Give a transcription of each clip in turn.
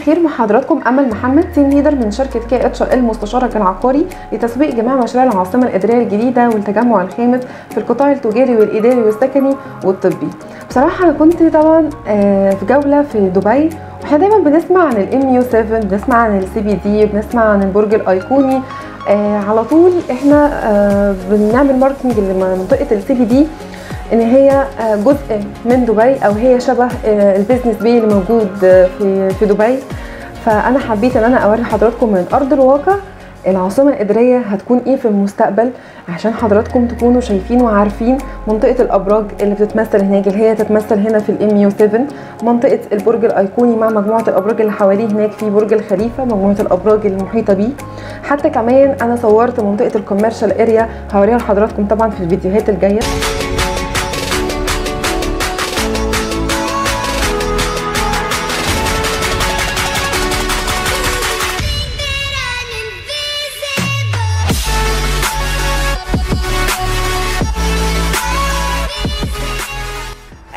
الخير، مع حضراتكم امل محمد، team leader من شركة KHL مستشارك العقاري لتسويق جميع مشاريع العاصمة الادارية الجديدة والتجمع الخامس في القطاع التجاري والاداري والسكني والطبي. بصراحة انا كنت طبعا في جولة في دبي، واحنا دايما بنسمع عن ال MU 7، بنسمع عن ال CBD، بنسمع عن البرج الايقوني. على طول احنا بنعمل marketing لمنطقه ال CBD ان هي جزء من دبي، او هي شبه ال Business Bay اللي موجود في دبي. فانا حبيت ان انا اوري حضراتكم من ارض الواقع العاصمة الادارية هتكون ايه في المستقبل، عشان حضراتكم تكونوا شايفين وعارفين منطقة الابراج اللي بتتمثل هناك، اللي هي تتمثل هنا في ال MU 7، منطقة البرج الايقوني مع مجموعة الابراج اللي حواليه هناك في برج الخليفة، مجموعة الابراج المحيطة بيه. حتى كمان انا صورت منطقة ال commercial area، هوريها لحضراتكم طبعا في الفيديوهات الجاية.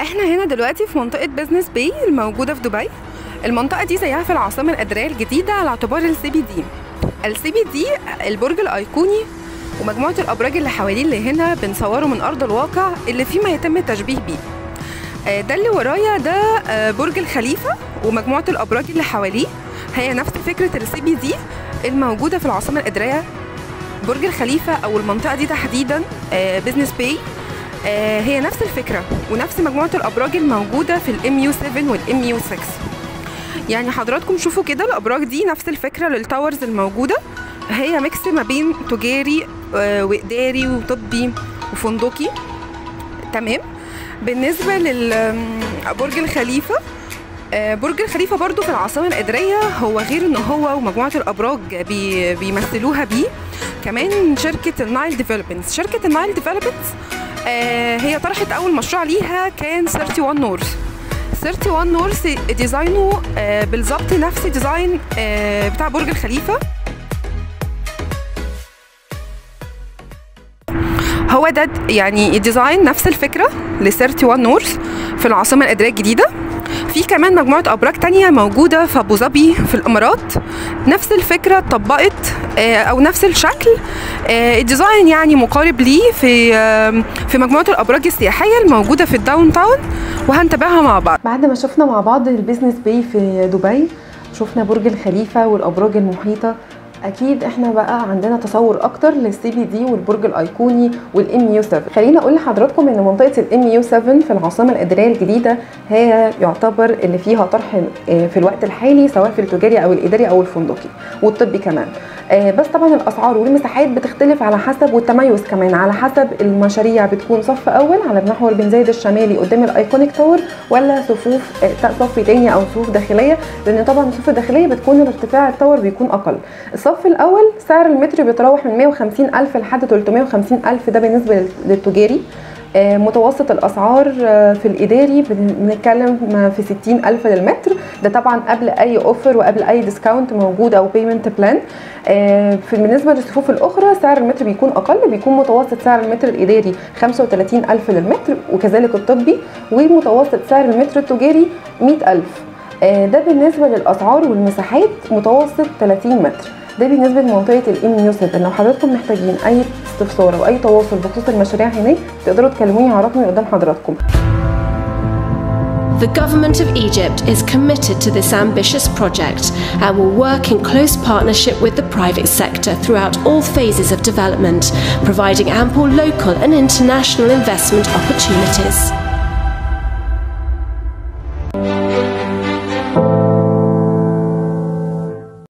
احنا هنا دلوقتي في منطقة Business Bay الموجودة في دبي. المنطقة دي زيها في العاصمة الإدارية الجديدة على اعتبار ال CBD. ال CBD البرج الأيقوني ومجموعة الأبراج اللي حواليه اللي هنا بنصوره من أرض الواقع اللي فيما يتم التشبيه بيه. ده اللي ورايا ده برج الخليفة ومجموعة الأبراج اللي حواليه، هي نفس فكرة ال CBD الموجودة في العاصمة الإدارية. برج الخليفة أو المنطقة دي تحديدا Business Bay هي نفس الفكرة ونفس مجموعة الأبراج الموجودة في ال MU 7 وال MU 6. يعني حضراتكم شوفوا كده الأبراج دي نفس الفكرة لل towers الموجودة، هي mix ما بين تجاري وإداري وطبي وفندقي. تمام. بالنسبة لبرج الخليفة، برج الخليفة برضو في العاصمة الإدارية، هو غير ان هو ومجموعة الأبراج بيمثلوها بيه كمان شركة ال Nile Developments. شركة ال Nile Developments هي طرحت أول مشروع ليها كان 31 North. 31 North design ه بالظبط نفس design بتاع برج الخليفة. هو ده يعني ال design نفس الفكرة ل 31 North في العاصمة الإدارية الجديدة. في كمان مجموعة أبراج تانية موجودة في أبو ظبي في الإمارات، نفس الفكرة اتطبقت أو نفس الشكل، ال design يعني مقارب ليه في مجموعة الأبراج السياحية الموجودة في ال downtown، وهنتابعها مع بعض. بعد ما شفنا مع بعض ال Business Bay في دبي، شفنا برج الخليفة والأبراج المحيطة، اكيد احنا بقى عندنا تصور اكتر لل CBD والبرج الايقوني وال MU 7. خليني اقول لحضراتكم ان منطقة ال MU 7 في العاصمة الادارية الجديدة هي يعتبر اللي فيها طرح في الوقت الحالي، سواء في التجاري او الاداري او الفندقي والطبي كمان. بس طبعا الاسعار والمساحات بتختلف على حسب، والتميز كمان على حسب المشاريع، بتكون صف اول على محور بن زايد الشمالي قدام ال Iconic Tower، ولا صفوف صف تاني او صفوف داخلية، لان طبعا الصفوف الداخلية بتكون الارتفاع ال tower بيكون اقل. الصف الاول سعر المتر بيتراوح من 150 الف لحد 350 الف، ده بالنسبة للتجاري. متوسط الاسعار في الاداري بنتكلم في 60 الف للمتر، ده طبعا قبل اي offer وقبل اي discount موجود او payment plan. بالنسبة للصفوف الاخرى سعر المتر بيكون اقل، بيكون متوسط سعر المتر الاداري 35 الف للمتر، وكذلك الطبي، ومتوسط سعر المتر التجاري 100 الف. ده بالنسبة للاسعار والمساحات متوسط 30 متر. ده بالنسبة لمنطقه ال MU 7. لو حضراتكم محتاجين اي استفسار او اي تواصل بخصوص المشاريع هناك تقدروا تكلموني على رقمي قدام حضراتكم. The government of Egypt is committed to this ambitious project and will work in close partnership with the private sector throughout all phases of development, providing ample local and international investment opportunities.